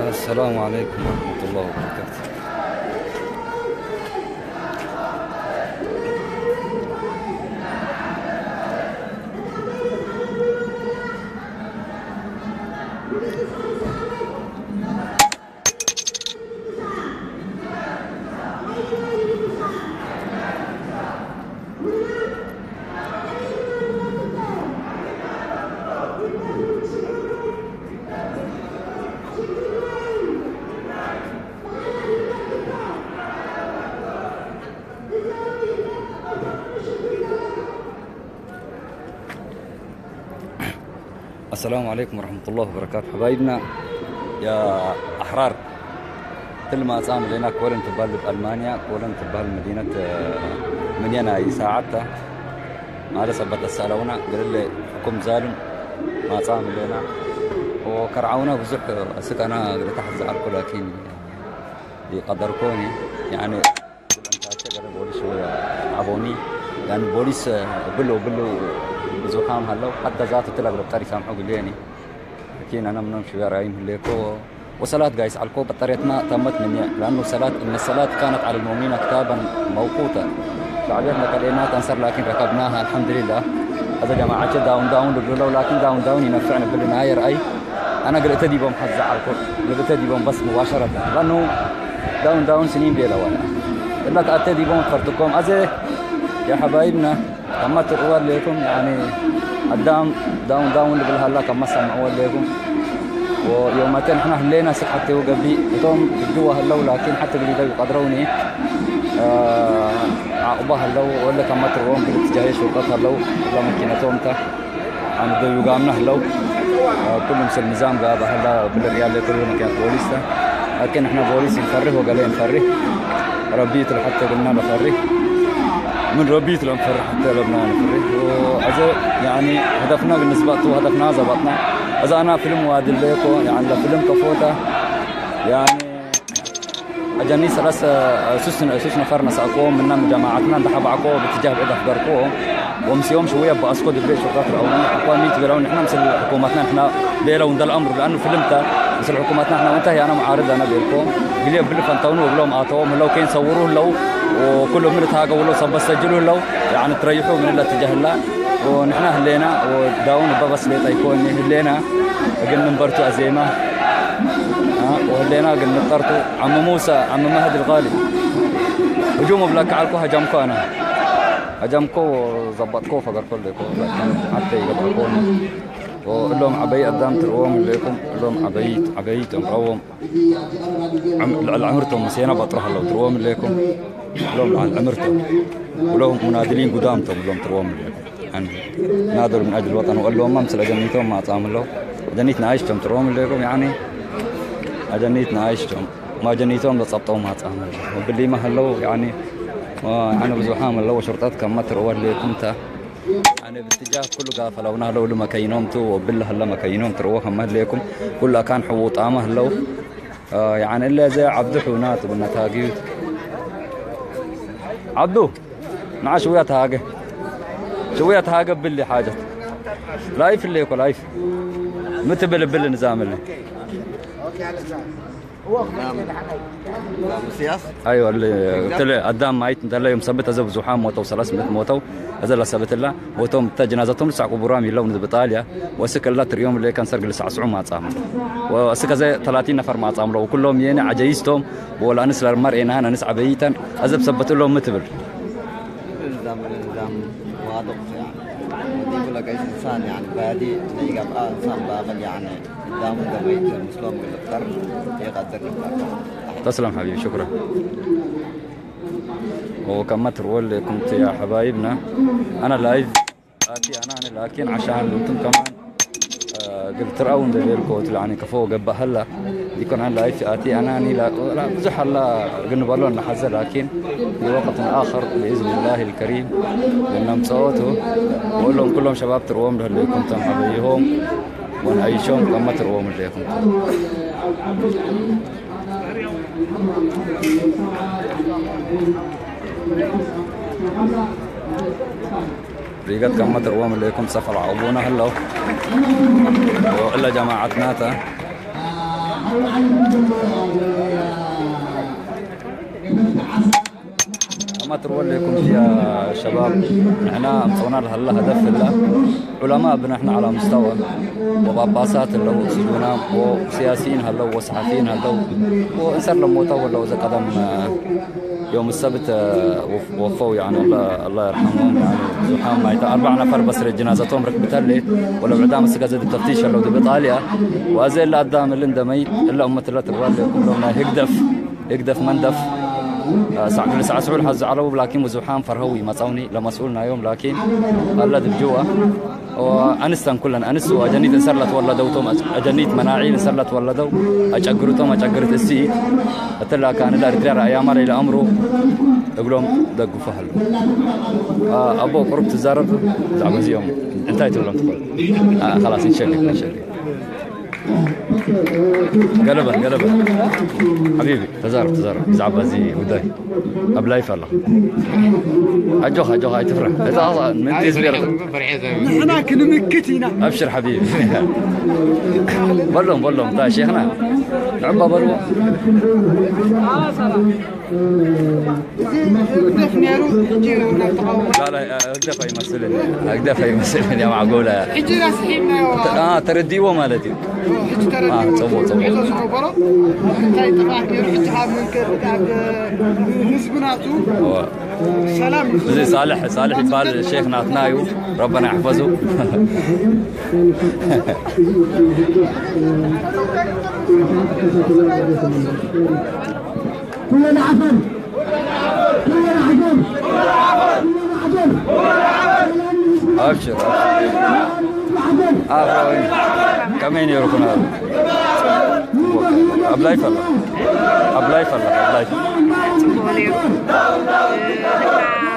السلام عليكم ورحمة الله وبركاته. السلام عليكم ورحمة الله وبركاته. حبايبنا يا أحرار، ትልማ ኣጻም ሌና ኮለን ትባል ኣልማንያ፣ ኮለን ትባል መዲነት ምንየና ይሳዓታ ማለት ሰበት ኣሳለውና ገለለ ሕኩም ዛልም ማጻም ሌና ወከርዓውና ብዙሕ ስቀና ግደ ታሕት ዝዓልኩ ላኪን ይቀደርኮኒ ያኒ ኣንታቸ ገለ ቦሊስ ዓቦኒ ያን ቦሊስ ብሉ ብሉ ብዙሓም ሃለው ሓታ ዛቱ ትላ ግደ ብጠሪ ሳምሑ ግሌኒ ኪን ኣና ምኖም ሽጋር ኣይም ህሌኮ وصلاة قايس على الكوب الطريقة ما تمت من لأنه صلاة إن الصلاة كانت على المؤمنين كتابا موقوتا. شعبيتنا كلمات أنصر لكن ركبناها الحمد لله. هذا جماعة داون داون لقلو لكن داون داون ينفعنا بالنهاية رأي. أنا قلت دي بوم حزة على الكوب قلت دي بوم بس مباشرة لأنه داون داون سنين بيلا ولا إلا تأتي دي بوم فرتكم أزي يا حبايبنا. كما تقوى لكم يعني قدام داون داون اللي بالهلا كما سمعوا لكم. ويومتين احنا هلينا سك حتى وقبي توم جوا هلو لكن حتى قبل ده يقدروني آه عقبة هلو ولا كما تروم بالاتجاه شرطة هلو ولا ممكن توم تا عم دو يقامنا هلو آه كل مثل نظام قاعد هلا بالريال كل مكان بوليس تا لكن احنا بوليس نفرح وقال نفرح ربيت حتى قلنا نفرح من ربيت لنفرح حتى لبنا نفرح وهذا يعني هدفنا بالنسبة تو هدفنا زبطنا إذا أنا فيلم وادل ليكو يعني لفيلم كفوتا يعني أجاني ثلاثة سوسن سوسن فرنا سأقوم من جماعتنا عند حبعكو باتجاه بعيد أخباركو ومسيوم شوية بأسكو دبي شرطات رأوني أقوى ميت بيرون إحنا مثل حكومتنا إحنا بيرون ده الأمر لأنه فيلم تا مثل حكومتنا إحنا وانتهي أنا معارض أنا بيركو قليل بلفن تونو وقلهم آتوهم لو كين صوروه لو وكل من تهاجوا لو صب سجلوه لو يعني تريحوا من الاتجاه لا ونحن هلينا وداون بابا سليطة يكون هلينا قلنا نبرتو أزيمة ها وهلينا قلنا نطرتو عم موسى عم مهد الغالي هجوم بلاك على الكو هجمكو أنا هجمكو زبطكو فقر كل كو حتى يقبلكوني ولهم عبي أدام تروم لكم لهم عبيت عبيت أمرهم العمرتهم مسينا بطرح لو تروم لكم لهم عن عمرتهم ولهم منادلين قدامتهم لهم تروم لكم يعني ناضلوا من أجل الوطن وقال لهم ما مثل أجنيتهم ما تعملوا أجنيتنا عايشتهم تروم لكم يعني أجنيتنا عايشتهم ما جنيتهم لصبتهم ما تعملوا وباللي ما هلوا يعني أنا بزوحام اللو شرطات كم متر أول لكم تا أنا باتجاه كل قافلة ونهلو لما كينوم تو وبالله لما كينوم تروح ما لكم كل كان حوط أما هلو آه يعني إلا زي عبدو حونات بالنتاقيوت عبدو نعش ويا تهاجه شوية تهاجه باللي حاجة لايف اللي يكو لايف متبل بل نظام اللي نظام نظام السياسة ايوه اللي قلت له قدام مايت انت لا يوم سبت ازب زحام موتو ثلاث مت موتو ازل سبت الله موتو مت جنازتهم سع قبورام يلو نزب ايطاليا وسك الله تريوم اللي كان سرق لسع سعو ما صام وسك زي ثلاثين نفر ما صام لو كلهم ينا عجيزتهم ولا نسل المرء هنا نسعى بيتا ازب سبت لهم متبل نظام نظام واضح يعني ودي يقول لك ايش انسان يعني بادي تلاقي قبل انسان بابل يعني دام قبيت المسلم بالقرن يقدر القرن تسلم حبيبي شكرا وكم متر ولا كنت يا حبايبنا انا لايف اتي انا انا لكن عشان انتم كمان آه، قلت راون دبير كوت يعني كفو قبا هلا يكون عن لايف اتي انا اني لا لا بزح هلا قلنا بالون نحزه لكن في وقت اخر باذن الله الكريم لانهم صوتوا بقول لهم كلهم شباب تروم اللي كنتم حبيهم ونعيشهم كما تروم اللي كنتم ريقات كما تروم اللي كنت سفر عبونا هلو الا جماعتنا تا ኣማትርዎ ኣለይኩም ያ ሸባብ፣ ንሕና ኣምፀውና ለሃላ ሀደፍ ህላ ዑለማ ብንሕና ዓላ ሙስተዋ ወጳጳሳት ኣለዉ ስጁና ወሲያሲይን ኣለዉ ወሰሓፊይን ኣለዉ ወእንሰር ለሞታ ወለው ዘቀደም يوم السبت وفوا يعني الله الله يرحمهم يعني زحام ما يتأربع نفر بس جنازتهم ركبت لي ولو عدام السكازة التفتيش لو دبت عالية وأزيل لقدام اللي اندميت إلا أمة الله تروال كلهم هيك دف هيك دف من دف ሳዕ ክልተ ሰዓት ስዑል ሓዚ ዓለቡ ላኪን ብዙሓን ፈርሀዊ መጻውኒ ለመስኡልና እዮም ላኪን ኣላ ድብጅዋ ኣንስተን ኩለን ኣንስቱ ኣጀኒት እንሰር ለትወለደውቶም ኣጀኒት መናዒ እንሰር ለትወለደው ኣጨግሩቶም ኣጨግርት እስኢት እትላ ካንዳ ኤርትራ ረኣያ ማለ ኢለ ኣምሩ እብሎም ደግፉ ሃሉ ኣቦ ቁሩብ ትዛረብ ብዛዕባ እዚኦም እንታይ ትብሎም ትኽእል ላስ ንሸግር ንሸግር ገለበል ገለበል ሓቢቢ ተዛረብ ተዛረብ ብዛዕባ እዚ ጉዳይ ኣብ ላይፍ ኣለኹ ኣጆኻ ኣጆኻ ኣይትፍራሕ እቲ ምንቲ ዝገርም ንሕና ክንምክት ኢና ኣብሽር ሓቢቢ በሎም በሎም እታ ሼኽና ንዕባ በልዎ እዚ ህግደፍ ነይሩ ሕጂ ናብ ተቃውሞ لا لا ህግደፍ ኣይመስልን ህግደፍ ኣይመስልን ያ ማዕጎላ ሕጂ ኢና ስሒብናዮ ተረዲእዎ ማለት እዩ ሕጂ ተረዲእዎ ጽቡቅ ጽቡቅ ዝገበሮ እንታይ ጥፋት ነይሩ ሕጂ ካብ መንገዲ ካብ ህዝብናቱ ሰላም እዚ ሳልሕ ሳልሕ ይባል ሼክ ናትና እዩ ረበና ይሕፈዙ ኩለን ዓፈር ኩለን ዓፈር ኩለን ዓፈር ኣብሽር ዓፈር ዓፈር ከመይ ነይሩ ኩነታት ኣብ ላይፍ ኣሎ ኣብ ላይፍ ኣሎ ኣብ ላይፍ ጽቡቕ ነይሩ ንሕና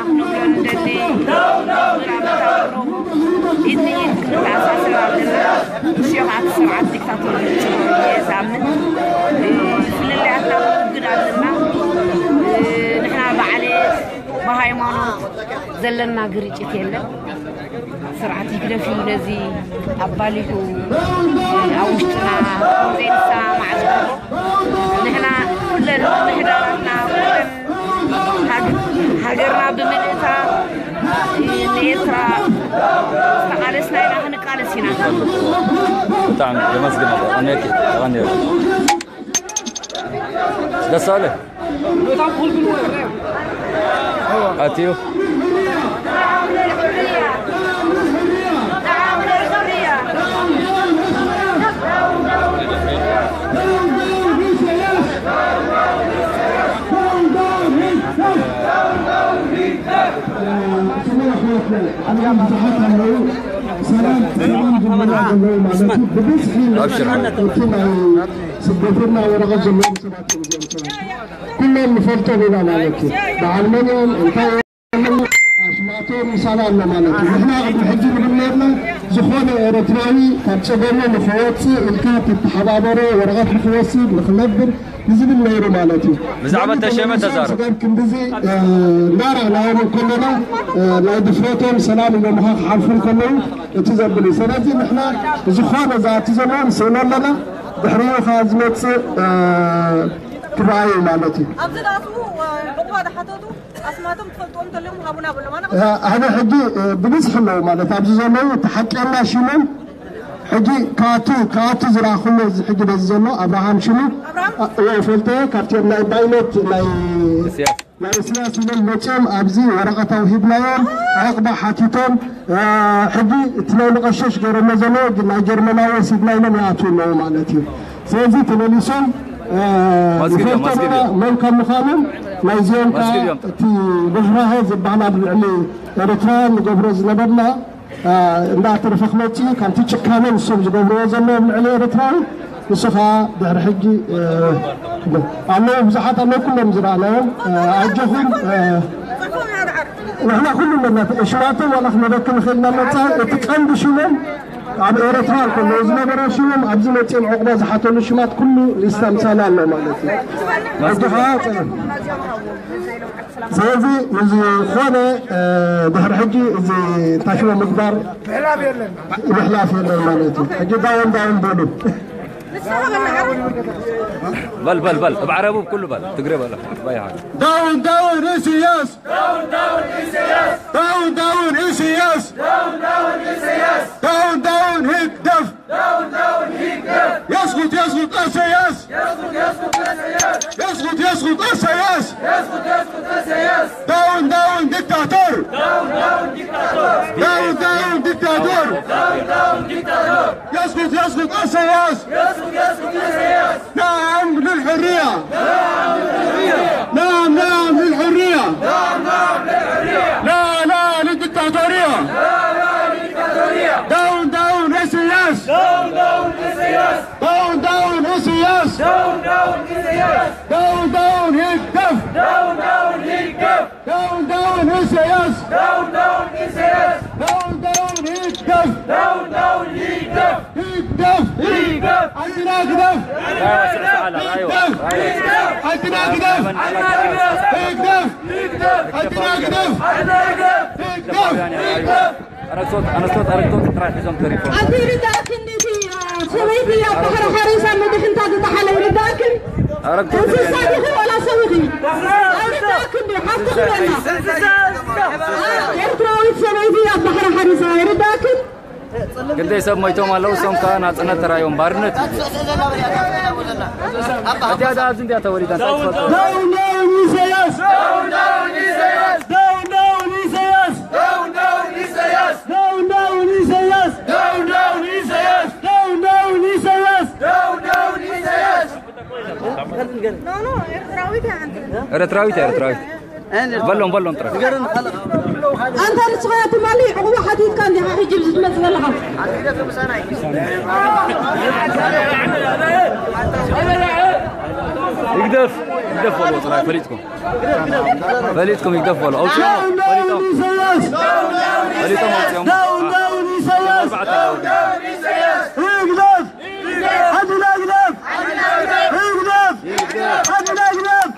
ክንብሎ ንደሊ ምዕራብ ሮሞ ኢድ ንኢድ ክንተኣሳሰር ኣለና እዚኦ ከዓ እቲ ስርዓት ዲክታቶር ዝዛምን ፍልልያትና ክውግድ ኣለና ንሕና ብዓሌት ብሃይማኖት ዘለና ግርጭት የለን ስርዓት ህግደፍ እዩ ነዚ ኣባሊሑ ኣብ ውሽጥና ዘይንሰማማዕ ዝገብሮ ንሕና ኩለን ምምሕዳራትና ኩለን ሃገርና ብምልእታ ንኤርትራ ዝተቃለስና ኢና ክንቃለስ ኢና። ብጣዕሚ የመስግን። ደሳለ ኣትዩ ብዙሓት ኣለዉ። ሰላም ሰላም ዝብሉ ዘለዉ ማለት እዩ። ብብዝሒ ኣብሽር። እቲ ናይ ስደትና ወረቐት ዘለዎም ሰባት እዮም እዚኦም ሰባት። ኩሎም ንፈልጦም ኢና ማለት እዩ። በዓል መን እዮም እንታይ እዮም ኣሽማቶም ምሳና ኣሎ ማለት እዩ። ንሕና ቅድሚ ሕጂ ንብል ነርና ዝኾነ ኤርትራዊ ካብ ጸገሙ ንኽወጽእ ኢልካ ተተሓባበሮ ወረቐት ንኽወስድ ንኽነብር ንዝብል ነይሩ ማለት እዩ። ብዛዕባ ተሸመ ተዛረብ። ስጋብ ክንድዚ ናራ ናይሩ ከለና ናይ ድፍረቶም ሰላም ኢሎምኻ ክሓልፉ ከለዉ እቲ ዘብል እዩ። ስለዚ ንሕና ዝኾነ ዝኣቲ ዘሎ ንስእኖ ኣለና ድሕሪኡ ኸዓ ዝመፅእ ክረኣዩ ማለት እዩ። ኣብዚ ዝኣትዉ ዕቑባ ዝሓተቱ ኣስማቶም ትፈልጥዎም እንተለኹም ሃቡና በሎም። ኣነ ኣነ ሕጂ ብብዝሒ ኣለዉ ማለት ኣብዚ ዘለዉ እቲ ሓቀና ሽሞም ሕጂ ካቱ ካቱ ዝረኣኹሞ እዚ ሕጂ በዚ ዘሎ ኣብርሃም ሽሙ እፈልጦ ካብቲ ናይ ባይነት ናይ ናይ እስያስ ኢሎም መፅኦም ኣብዚ ወረቐት ኣውሂብናዮም ዕቕባ ሓቲቶም ሕጂ እቲ ናይ መቐሸሽ ገይሮሞ ዘለዎ ግን ናይ ጀርመናዊ ወሲድና ኢሎም ይኣትዉ ኣለዉ ማለት እዩ። ስለዚ ተመሊሶም ንፈልጦና መን ከም ምዃኖም ናይዚኦም ከዓ እቲ ርህራሀ ዝበሃል ኣብ ልዕሊ ኤርትራ ንገብሮ ዝነበርና እንዳተረፈ ክመፅእ እዩ። ካብቲ ጭካነ ንሶም ዝገብርዎ ዘለዉ ኣብ ልዕሊ ኤርትራዊ ንሱ ከዓ ድሕሪ ሕጂ ኣለዉ ብዙሓት ኣለዉ ኩሎም ዝረኣናዮም ኣጆኹም ንሕና ኩሉ መናት ሽማቶም ዋላ ክነበኪ ንኽእል ኢና መፃ እቲ ቀንዲ ሽሞም ኣብ ኤረትራ ከለዉ ዝነበረ ሽሞም ኣብዚ መፅኦም ዕቑባ ዝሓተሉ ሽማት ኩሉ ሊስታ ምሳና ኣሎ ማለት እዩ። ሕጂ ከዓ ስለዚ ንዝኾነ ድሕሪ ሕጂ እዚ እንታይ ሽሞ ምግባር ምሕላፍ የለን ማለት እዩ። ሕጂ ዳውን ዳውን በሉ። በል በል በል፣ እብ ዓረቡ ኩሉ በል፣ ትግረ በል። ባይ ሓን። ዳውን ዳውን ኢሳያስ! ዳውን ዳውን ኢሳያስ! ዳውን ዳውን ኢሳያስ! ዳውን ዳውን ኢሳያስ! ዳውን ዳውን ህግደፍ! ዳውን ዳውን ህግደፍ! የስጉት የስጉት ኢሳያስ! የስጉት የስጉት ኢሳያስ! የስጉት የስጉት ኢሳያስ! የስጉት የስጉት ኢሳያስ! ዳውን ዳውን ዲክታቶር! ዳውን ዳውን ዲክታቶር! ዳውን ዳውን ዲክታቶር! ዳውን ዳውን ዲክታቶር! يسقط، يسقط السياس! يسقط، يسقط السياس! نعم للحرية! نعم، نعم للحرية! نعم، نعم للحرية! لا، لا للدكتاتورية! لا، لا للدكتاتورية! داون، داون إسياس! داون، داون إسياس! داون، داون إسياس! داون، داون إسياس! داون، داون هيك دف! داون، داون هيك دف! داون داون إسياس! داون داون إسياس! داون داون هيك دف! داون داون هيك دف! هيك دف! هيك دف! عندنا هيك دف! أيوة، سعسع على، أيوة، أيوة. هيك دف! عندنا هيك دف! هيك دف! هيك دف! عندنا هيك دف! عندنا هيك دف! هيك دف! هيك دف! ኣረግቶት፣ ኣነስቶት ኣረግቶት ጥራሕ ሒዞም ተሪፎም። ኣቲ ርዳእክን እቲ ሰበይቲ ኣብ ባሕሪ ሓሪሳ መድሕንታ ዝጠሓለ ይርዳእክን? ኣረግቶት እንስሳ ዲኺ ወላ ሰብ ኢኺ? ኣይርዳእክን ድዩ? ሓፍትኺ በላ። ኤርትራዊት ሰበይቲ ኣብ ባሕሪ ሓሪሳ ይርዳእክን? ክንደይ ሰብ ሞይቶም ኣለዉ፣ እሶም ከኣ ናጽነት ተራዮም ባርነት እዩ። እዚኣ ደኣ ኣብዚ እንድያ ተወሊዳ፣ እንታይ ትፈልጦ? ዳውን ዳውን ኢሳያስ! ዳውን ዳውን ኢሳያስ! ዳውን ዳውን ኢሳያስ! ዳውን ዳውን ኢሳያስ! ዳውን ዳውን ኢሳያስ! ዳውን ዳውን ኢሳያስ! ዳውን ዳውን ኢሳያስ! ዳውን ዳውን ኢሳያስ! ኖ፣ ኖ፣ ኤርትራዊት እያ ሓንቲ። ኤርትራዊት እያ፣ ኤርትራዊት። በሎም፣ በሎም ጥራሕ። ኣንታ ንስኻ ትማሊ ዕቑባ ሓቲትካ እንዲኻ ሕጂ ኣብዚ ትመጽእ ዘለኻ? ይግደፍ፣ ይግደፍ በልዎ ጥራሕ ፈሊጥኩም። ፈሊጥኩም ይግደፍ በሉ። ኣውፅኦም። ፈሊጦም። ፈሊጦም ኣውፅኦም። ዳውን ዳውን ኢሳያስ! ኣርባዕተ ኣለዉ። ዳውን ዳውን ኢሳያስ! ይግደፍ! ዓድና ይግደፍ! ይግደፍ! ዓድና ይግደፍ!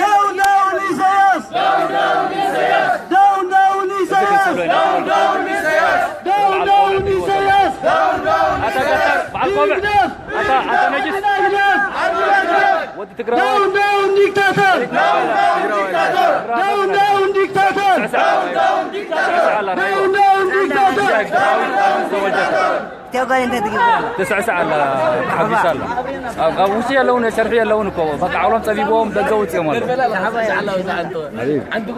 ዳውን ዳውን ኢሳያስ! ዳውን ዳውን ኢሳያስ! ዳውን ዳውን ኢሳያስ! ዳውን ዳውን ኢሳያስ! ዳውን ዳውን ኢሳያስ! ዳውን ዳውን ኢሳያስ! ኣታ ገጠር በዓል ቆብዕ! ይግደፍ! ኣታ፣ ኣታ ነጅስ! ዓድና ይግደፍ! ዓድና ይግደፍ! ወዲ ትግራዋይ! ዳውን ዳውን ዲክታተር! ዳውን ዳውን ዲክታተር! ዳውን ዳውን ዲክታተር! ዳውን ዳውን ዲክታተር! ዳውን ዳውን ዲክታተር! ዳውን ዳውን ዲክታተር! እቲያ ጓል እንታይ ትገብር ኣላ? ትስዕስዕ ኣላ፣ ተሓጒሳ ኣላ። ኣብ፣ ኣብ ውሽጢ የለውን፣ ሸርሒ የለውን እኮ። በቃ ዓቕሎም ጸቢብዎም ደገ ወጺኦም ኣለዉ። ሓቢቢ።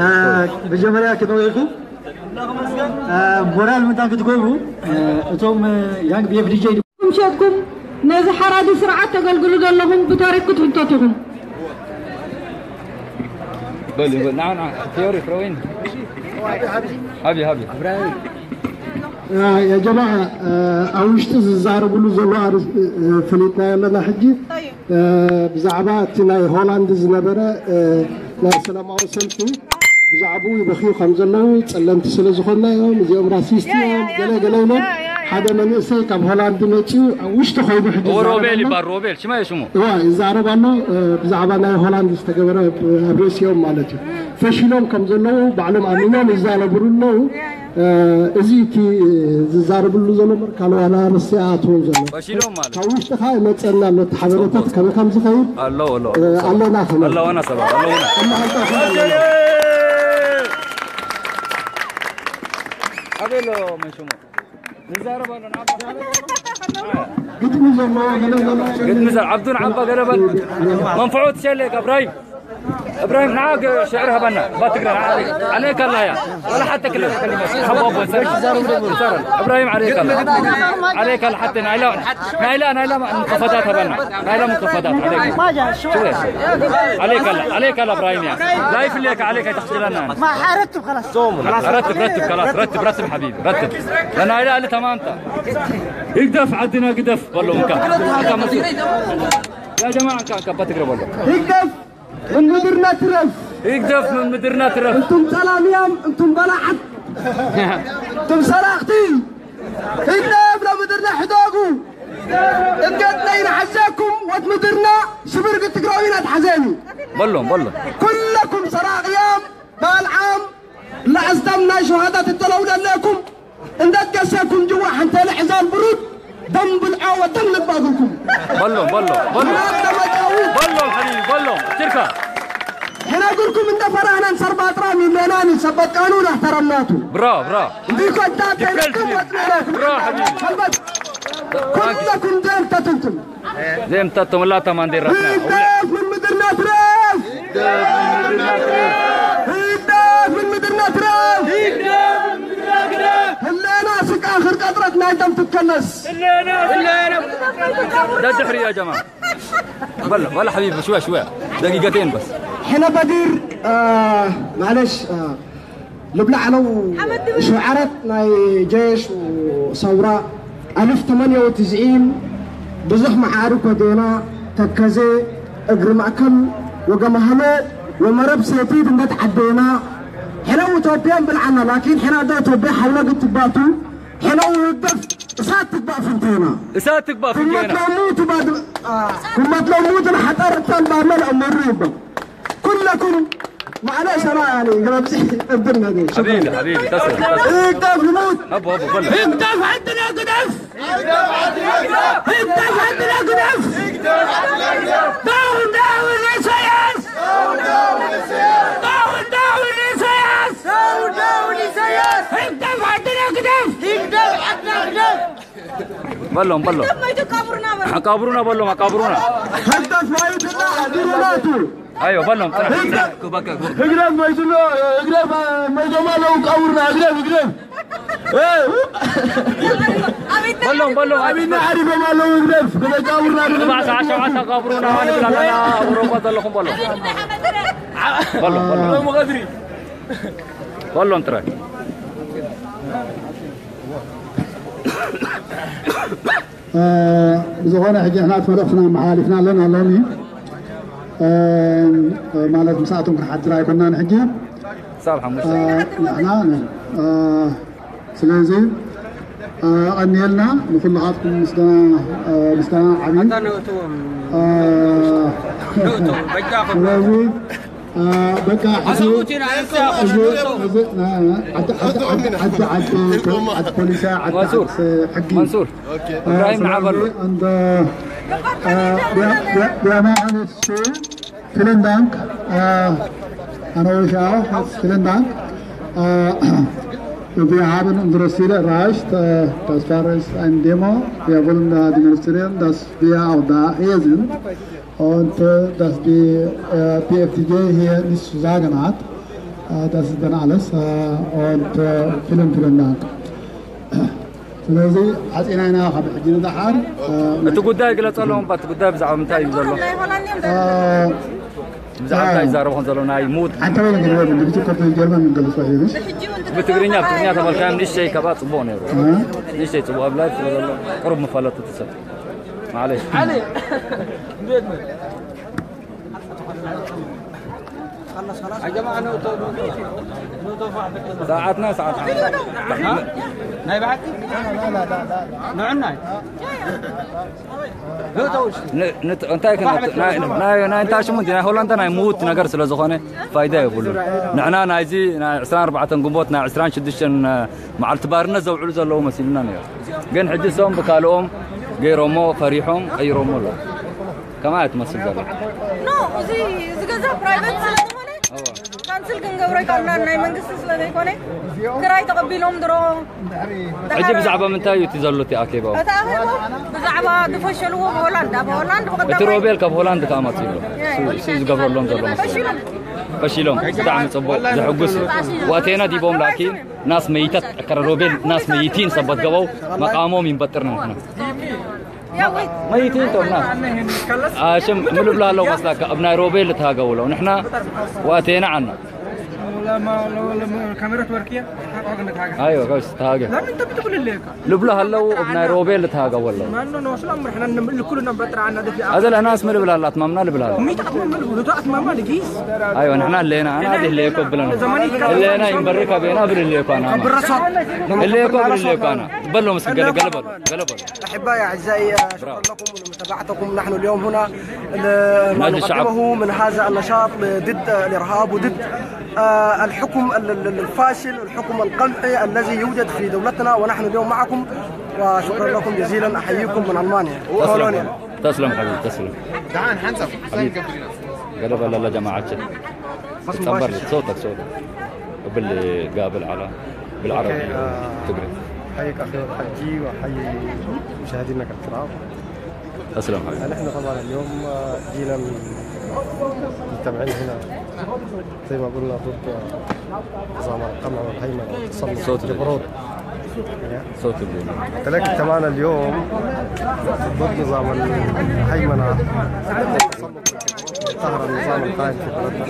እ፣ መጀመርያ ክተውዒልኩም፣ እ፣ ሞራል ምንታይ ክትገብሩ፣ እ፣ እቶም፣ እ፣ ያንግ ቢ ኤፍ ዲ ጄ ኩም ሸጥኩም ነዚ ሓራዲ ስርዓት ተገልግሉ ዘለኹም ብታሪኽ ክትሕተቱ ኢኹም። በሉ፣ በሉ፣ ንዓ፣ ንዓ፣ ፊዮሪ፣ ፍሮዊን። ሃቢ፣ ሃቢ። ያ፣ ያ ጀማዓ፣ እ፣ ኣብ ውሽጢ ዝዛረብሉ ዘሎ ኣርእስቲ፣ እ፣ ፈሊጥናዮ ኣለና። ሕጂ፣ እ፣ ብዛዕባ እቲ ናይ ሆላንድ ዝነበረ፣ እ፣ ናይ ሰላማዊ ሰልፊ ብዛዕባኡ ይበኽዩ ከም ዘለዉ፣ ጸለምቲ ስለ ዝኾንና እዮም፣ እዚኦም ራሲስት እዮም፣ ገለ ገለ ኢሎም ሓደ መንእሰይ ካብ ሆላንድ መጺኡ ኣብ ውሽጢ ኮይኑ ሕጂ እዎ፣ ይዛረብ ሮቤል ኣሎ። ይባል፣ ሮቤል፣ ሽማ እዩ ሽሙ። እዋ፣ ይዛረብ ኣሎ፣ እ፣ ብዛዕባ ናይ ሆላንድ ዝተገበረ ብ-፣ ኣብ ርእሲኦም ማለት እዩ። ፈሺሎም ከም ዘለዉ ባዕሎም ኣሚኖም ይዛረብሉ ኣለዉ። እ፣ እዚ እቲ ዝዛረብሉ ዘሎ መርካል ዋላ ርስቲ ኣትዎም ዘሎ። ፈሺሎም ማለት ካብ ውሽጥኻ ይመጸና ኣሎ፣ እቲ ሓበሬታት ከመይ ከም ዝኸይድ፣ ኣሎ፣ ኣሎ። እ፣ ኣለና ከመይ ኣለዋና ሰባት፣ ኣለዋና። ኣማሃልታ ኣለና። ኣበሎ መን ሽሙ? ንዛረብ ኣለና። ግጥሚ ዘለዎ ገለ ገለ። ግጥሚ ዘ-፣ ዓብዱ ንዓባ ገለ በል። መንፍዖ ትሸለ፣ እብራሂም። እብራሂም፣ ንዓ ገ-፣ ሽዕር ሃበና። እባ ትግረ፣ ንዓ ዓለይካ ኣላ እያ። ወላ ሓተ ክልል ከሊመት። ሓቦ ኣቦ፣ ሰር። ሰር። እብራሂም፣ ዓለይካ ኣላ። ዓለይካ ኣላ፣ ሓተ፣ ናይላ፣ ናይላ፣ ናይላ፣ ምከፈታት ሃበና። ናይላ ምከፈታት፣ ዓለይካ። ሽወ። ዓለይካ ኣላ፣ ዓለይካ ኣላ፣ እብራሂም እያ። ላይፍ ለካ፣ ዓለይካ ተኽትለና። ما حركتم خلاص. رتب، رتب، خلاص، رتب، رتب حبيبي، رتب. لأن هاي لا، لا، تمام، تا. يقدف عدنا قدف، والله، مكان. مكان مسؤول. يا جماعة، مكان، مكان، بتقرب والله. ህግደፍ ምን ምድርና ትረፍ! ህግደፍ ምን ምድርና ትረፍ! እንቱም ጸላምያም፣ እንቱም በላዓት፣ እንቱም ሰራቕቲ! ህግደፍ ለምድርና ሕደጉ! እገት ነይንሓሸኩም ወት ምድርና ሽብር ትግራዊና ትሓዘኒ! በሎም፣ በሎም። ኩለኩም ሰራቕያም፣ ባልዓም፣ ለዐስታም ናይ ሸሃዳት እተለውለ ኣለኩም! እንደት ገሰኩም ጅዋ ሓንተ ልሕዛን ወጥም ልባግልኩም በሎም በሎም በሎም ተመጫዊ በሎም ሓቢቢ በሎም ችርካ ሕና ግርኩም እንደ ፈራህናን ሰርባጥራን ይለናን ሰበት ቃኑን ኣሕተረምናቱ ብራቮ ብራቮ እንዲኮ እንዳ ይፈልጥ ተይለኩም ነኝ። ወጥናናቱ ብራቮ ሓቢቢ ሰበት ኩልኩም ተትንትም ዘይምተቶም ላታ ማንዴራ ህግደፍ ምን ምድርና ትረፍ ህግደፍ ምን ምድርና ትረፍ ህለና ስቃ ክርቀጥረት ናይቶም ትከነስ ده الدحري يا جماعة بلا ولا حبيبي شوية شوية دقيقتين بس ሕነ በዲር ማለሽ ልብላ ዓለው ሽዓራት ናይ ጀሽ ሰውራ ኣልፍ ተመንዮ ትስዒን ብዙሕ መዓርኮ ዴና ተከዘ እግሪ ማእከል ወገማህሎ ወመረብ ሴቲት እንደት ዓደና ሕነው ኢትዮጵያን ብልዓና ላኪን ሕና ዶ ኢትዮጵያ ሓውና ግትባቱ ሕነው ህግደፍ እሳት ትግባእ ፍንቴና እሳት ትግባእ ኩመት ፍንቴና ለሙት ባድ ኩመት ለሙት ንሓጠር እተን ባመል ኣመሩ ይበል ኩለኩም ማዕለ ሰማያኒ ግረብፂ እብድነገ حبيبي حبيبي تسلم تسلم ህግደፍ ልሙት هبو هبو بلا ህግደፍ ዓድና ግደፍ ህግደፍ ዓድና ግደፍ ዳውን ዳውን ኢሳያስ ዳውን ዳውን ኢሳያስ ህግደፍ ዓድና ግደፍ በሎም በሎም መይቱ ቀብሩና በሉ። ቀብሩና በሎም ቀብሩና ህግደፍ ማይትና ኣዲሩናቱ ايوه በሎም ጥራሕ ህግደፍ መይትሎ ህግደፍ መይቶም ኣለዉ ቀብሩና ህግደፍ ህግደፍ በሎም በሎም ኣቢና ዓሪፎም ኣለዉ ህግደፍ ክተቃብሩና ሰዓት ሸውዓተ ቀብሩና ንብል ኣለና ኣብ ኣውሮፓ ዘለኹም በሎም በሎም በሎም በሎም ጥራሕ ብዝኾነ ሕጂ ንሕና እቲ መልእኽትና ኣመሓላሊፍና ኣለና ሎሚ ማለት ምስኣቶም ክንሓድር ኣይኮናን ሕጂ ሳብ ሓሙሽተ ንሕና ስለዚ ኣቐኒየልና ንኩልኻትኩም ምስጋና ምስጋና ዓብዪ ስለዚ በቃ ሕዚ እዚ እዚ ዓዲ ዓዲ ዓዲ ዓዲ ፖሊስ ዓዲ ዓዲ ሕጊ መንሱር እብራሂም ንዓበሎ እንደ ቢያማንሱ Vielen Dank. An euch auch. Vielen Dank. Wir haben unsere Ziele erreicht. Das war es ein Demo. Wir wollen demonstrieren, dass wir auch da hier sind. Und dass die P F D G hier nichts zu sagen hat. Das ist dann alles. Und vielen, vielen Dank. ስለዚ ዓፂና ኢና ካብ ሕጂ ንደሓር እቲ ጉዳይ ግለፀሎም እቲ ጉዳይ ብዛዕባ ምንታይ እዩ ዘሎ ናይ ሆላንድ እዮም ብዛዕባ እንታይ ይዛረቡ ከም ዘሎ ናይ ሙት ሓንቲ ወይ ግን ወይ ብትኮር ጀርመን ንገልጾ ይብሽ ብትግርኛ ብትግርኛ ተበልካዮም ንእሽተይ ከባ ፅቡቅ ነይሩ ንእሽተይ ፅቡቅ ኣብ ላይፍ ስለ ዘሎ ቅሩብ መፋለጡ ትሰብ ማለሽ ሰዓትና ሰዓት ናይ ብሓቂ ንዕናይ እንታይ ናይ እንታይ ሽሙ ናይ ሆላንዳ ናይ ምውት ነገር ስለ ዝኾነ ፋይዳ የብሉን ንሕና ናይዚ ናይ ዕስራን ኣርባዕተን ግንቦት ናይ ዕስራን ሽዱሽተን መዓልቲ ባርነት ዘውዕሉ ዘለዉ መሲሉና ነይሩ ግን ሕጂ እሶም ብካልኦም ገይሮሞ ፈሪሖም ቀይሮሞ ኣለዉ ከማይ ትመስል ዘሎ ኖ እዚ እዚ ገዛ ፕራይቬት ስለ ዝኾነ ካንስል ክንገብሮ ይከኣልና ናይ መንግስቲ ስለ ዘይኮነ ክራይ ተቐቢሎም ድሮ ሕጂ ብዛዕባ ምንታይ እዩ እቲ ዘሎ እቲ ኣኬባው እቲ ኣኼባ ብዛዕባ ዝፈሸልዎ ብሆላንድ ኣብ ሆላንድ እቲ ሮቤል ካብ ሆላንድ ከኣ መፂኡ ኣሎ እሱ ዝገብረሎም ዘሎ መሰለኝ ፈሺሎም ብጣዕሚ ፅቡቅ ዘሕጉስ እዩ ዋቴና ዲቦም ላኪን ናስ መይተት ከረ ሮቤል ናስ መይቲን ሰበት ገበው መቃሞም ይንበጥር ንሕና መይቲን ቶም ናስ ኣሽም ምልብላ ኣለዉ መስላካ ኣብ ናይ ሮቤል ልትሃገው ኣለዉ ንሕና ዋቴና ዓና ካሜራ ትወርክያ ايوه بس تهاجم ለምን ተብትብልልካ ልብላ ኣለዉ ኣብ ናይ ሮቤል ልትሃገው ኣለዉ ማኖ ነው ስለምር ሕና ንምልኩሉ ነበር ጥራና ደፊ هذا الناس ምልብላ ኣላት ማምና ልብላ ኣለዉ ሚጣት ምልኩሉ ዳት ማማ ልጊስ ايوه نحن لينا انا هذه اللي يكون بلنا لينا ينبرك بينا باللي يكون انا ብረሳ اللي يكون باللي يكون انا بلو مسك قال قلب قلب أحبائي أعزائي شكرا لكم ولمتابعتكم نحن اليوم هنا ما نقدمه من هذا النشاط ضد الإرهاب وضد الحكم الفاشل الحكم القمعي الذي يوجد في دولتنا ونحن اليوم معكم وشكرا لكم جزيلا، أحييكم من ألمانيا، كولونيا. تسلم حبيبي، تسلم. تعال حنسب. حبيبي. قال والله لا جماعة. تصبر لي، صوتك، صوتك. باللي قابل على، بالعربي. أوكي، آه، تقرأ. أحييك أخي الحجي وأحيي مشاهدينك الكرام. تسلم حبيبي. نحن طبعًا اليوم، آه، جينا من مجتمعين هنا، زي ما قلنا، ضد، آه، نظام القمع والهيمنة والتسلط صوت الجبروت. صوت الجنة. لكن كمان اليوم ضد نظام الهيمنة، قهر النظام القائم في بلدنا.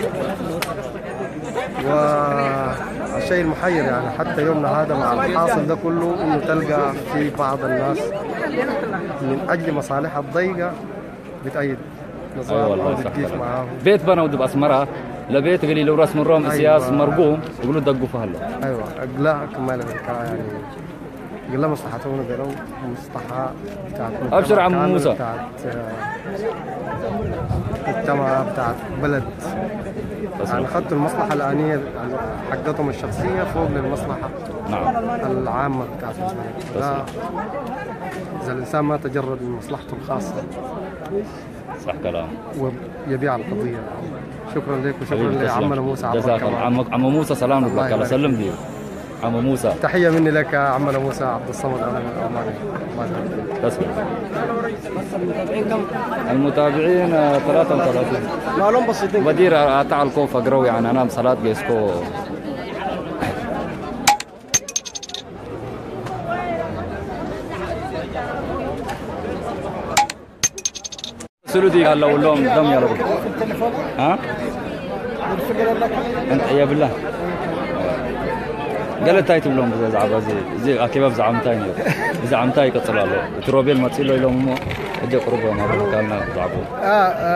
والشيء المحير، يعني، حتى يومنا هذا مع الحاصل ده كله، إنه تلقى في بعض الناس من أجل مصالحها الضيقة بتأيد نظام أو بتقيف معاه. ቤት በነው ድብ ኣስመራ ለቤት ገሊ ለውራስ ምሮም። أيوة. እስያስ መርጉም እግሉ ደግፉ ኣሎ። أيوة، أقلاك ما لك يعني. قال له مصلحتهم، قالوا مصلحة بتاعت أبشر عم مجتمع كامل، موسى. بتاعت، آه، مجتمع، بتاعت بلد. يعني، خدتوا المصلحة الآنية حقتهم الشخصية فوق للمصلحة، نعم، العامة بتاعت البلد. لا، إذا الإنسان ما تجرد من مصلحته الخاصة، صح كلام. ويبيع القضية. شكرًا لك وشكرًا حبيبي، تسلم. لعمنا موسى عبر جزاك الله. الكمال. عمك، عم موسى، سلام الله لك. يبارك سلم فيك. لي. عم موسى. تحية مني لك عمنا موسى عبد الصمد، أنا من عمان. الله يبارك فيك. تسلم. المتابعين، آه، ثلاثة وثلاثين. ما لهم بسيطين. بدير أتع الكوفة قروي عن أنا بصلاة جيسكو. ስሉዲ ኣለውሎም ደም ያለቡ። አ? እንተ የብላ። ገለ እንታይ ትብሎም ብዛዕባ እዚ፣ እዚ ኣኬባ ብዛዕባ ምንታይ ነይሩ? ብዛዕባ ምንታይ ይቅጽል ኣሎ? እቲ ሮቤል መጺኡ ኣሎ ኢሎም እሞ፣ ሕጂ ቅርብ እዮም ኣብ ካልና ብዛዕባኡ። አ፣ አ፣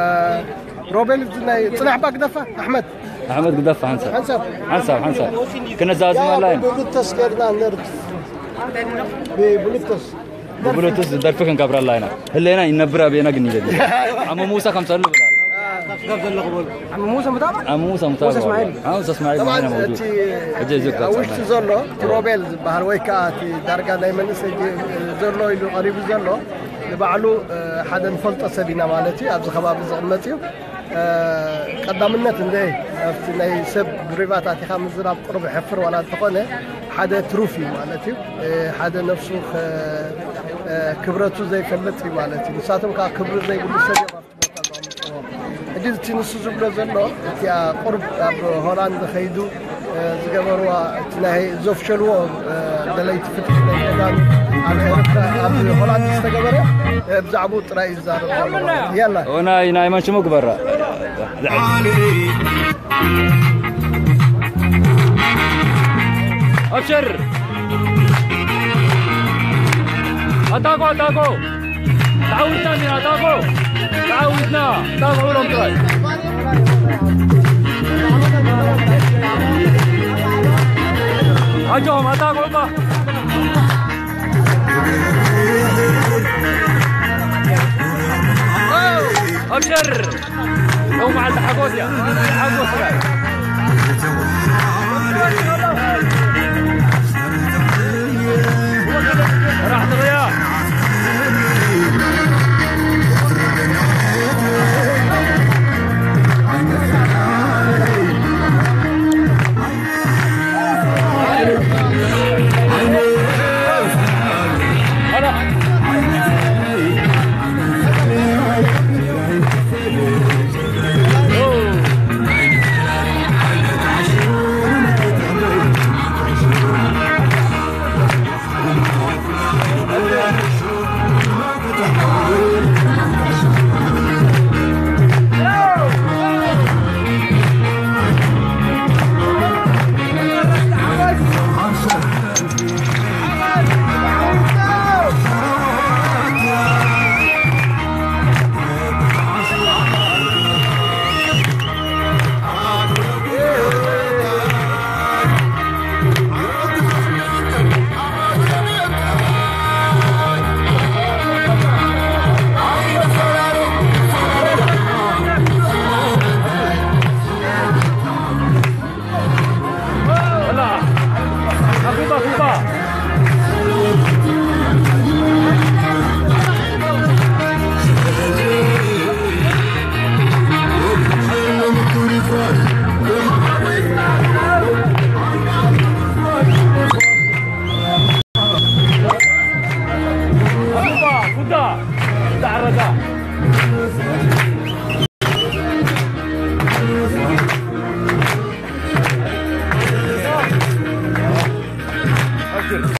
ሮቤል ናይ ጽናሕ ባ ግደፋ፣ ኣሕመድ። ኣሕመድ ግደፋ፣ ሓንሳብ። ሓንሳብ። ሓንሳብ፣ ሓንሳብ። ክነዛዝመላ ኢና። ብሉተስ ጌርና ነርድ። ብሉተስ። ብብሉቱዝ ደርፊ ክንገብረላ ኢና። ህሌና ይነብር ኣቤና ግን ይደል። ኣሞ ሙሳ ከም ሰሉ ብላል። ኣሞ ሙሳ ምጣባ? ኣሞ ሙሳ ምጣባ። ሙሳ እስማዒል። ኣሞ ሙሳ እስማዒል طبعاً ማይና መውጁድ። እቲ ሕጂ እዚ ኣብ ውሽጢ ዘሎ እቲ ሮቤል ዝበሃል ወይ ከዓ እቲ ዳርጋ ናይ መንእሰይ ዘሎ ኢሉ ቀሪቡ ዘሎ ንባዕሉ፣ እ፣ ሓደ ንፈልጦ ሰብ ኢና ማለት እዩ። ኣብዚ ከባቢ ዝቕመጥ እዩ። እ፣ ቀዳምነት እንደ ኣብቲ ናይ ሰብ ብሪቫት ኣቲኻ ምዝራብ ቁሩብ የሕፍር ዋላ እንተኾነ ሓደ ትሩፍ እዩ ማለት እዩ። እ፣ ሓደ ነፍሱ ኸ-፣ እ፣ ክብረቱ ዘይፈልጥ እዩ ማለት እዩ። ንሳቶም ከዓ ክብሪ ዘይብሉ ሰብ እዮም ኣብቲ ቦታ ዘቐምጥዎ። ሕጂ እቲ ንሱ ዝብሎ ዘሎ እቲኣ ቁሩብ ኣብ ሆላንድ ኸይዱ፣ እ፣ ዝገበርዋ እቲ ናይ ዘፍሸልዎ፣ እ፣ ደለይቲ ፍትሒ ናይ ሆላንድ ኣብ ኤርትራ፣ ኣብ ሆላንድ ዝተገበረ፣ እ፣ ብዛዕባኡ ጥራይ እዩ ዝዛረብ ዘሎ ማለት እዩ። ያላ። ኦ፣ ናይ፣ ናይ መን ሽሙ ግበራ? ኣብሽር። ኣታኮ፣ ኣታኮ። ተዓዊትና እንዲና፣ ኣታኮ። ተዓዊትና። ኣታኮ ብሎም ጥራይ። ኣጆኹም፣ ኣታኮ እባ። ኣብሽር። ሎም መዓልቲ ሓጎስ እያ።